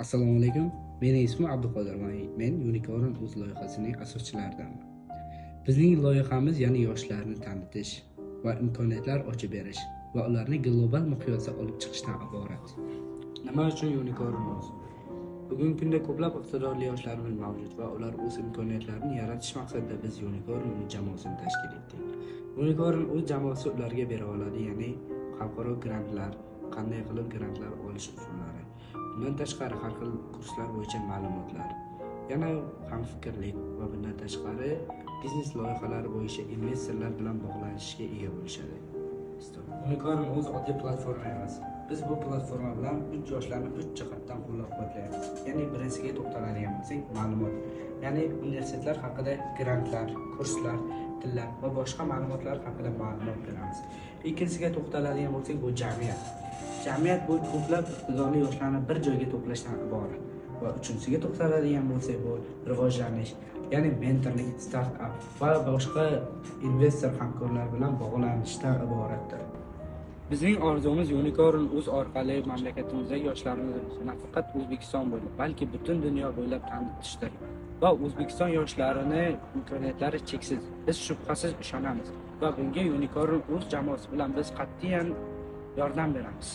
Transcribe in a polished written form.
Assalomu alaykum. Mening ismim Abduqodir va men Unicorn o'z loyihasining asoschilaridanman. Bizning loyihamiz, ya'ni yoshlarni tanitish va imkoniyatlar ochib berish va ularni global miqyosda olib chiqishdan iborat. Nima uchun Unicorn o'z? Bugungi kunda ko'plab iqtidorli yoshlarimiz mavjud va ular o'z imkoniyatlarini yaratish maqsadida biz Unicorn jamoasini tashkil etdik. Unicorn o'z jamoasi ularga bera oladi, ya'ni xalqaro grantlar, qanday qilib grantlar olish usullari. Bundan tashqari har xil kurslar bo'yicha ma'lumotlar, yana hamfikrlik va bundan tashqari biznes loyihalari bo'yicha investorlar bilan bog'lanishga ega bo'lishadi. Unicorn o'z oddiy platforma emas. Biz bu platforma bilan 3 yoshlarni 3 jihatdan qo'llab-quvvatlaymiz. Ya'ni birinchisiga to'xtaladigan bo'lsak, ma'lumot. Ya'ni universitetlar haqida grantlar, kurslar, tillar va boshqa ma'lumotlar haqida ma'lumot beramiz. Ikkinchisiga to'xtaladigan bo'lsak, bu jamiyat. Jamiyat bu ko'plab iqtidorli yoshlarni bir joyga to'plashdan iborat. Va uchinchisiga to'xtaladigan bo'lsak, bu rivojlanish, ya'ni mentorlik, startup va boshqa investor hamkorlar bilan bog'lanishdan iboratdir. Bizning orzumiz Unicorn o'z orqali mamlakatimizdagi yoshlarimizni nafaqat O'zbekiston bo'ylab, balki butun dunyo bo'ylab tanitishdir. Va O'zbekiston yoshlarini imkoniyatlari cheksiz. Biz shubhasiz ishonamiz va bunga Unicorn o'z jamoasi bilan biz qat'iyan yordam beramiz.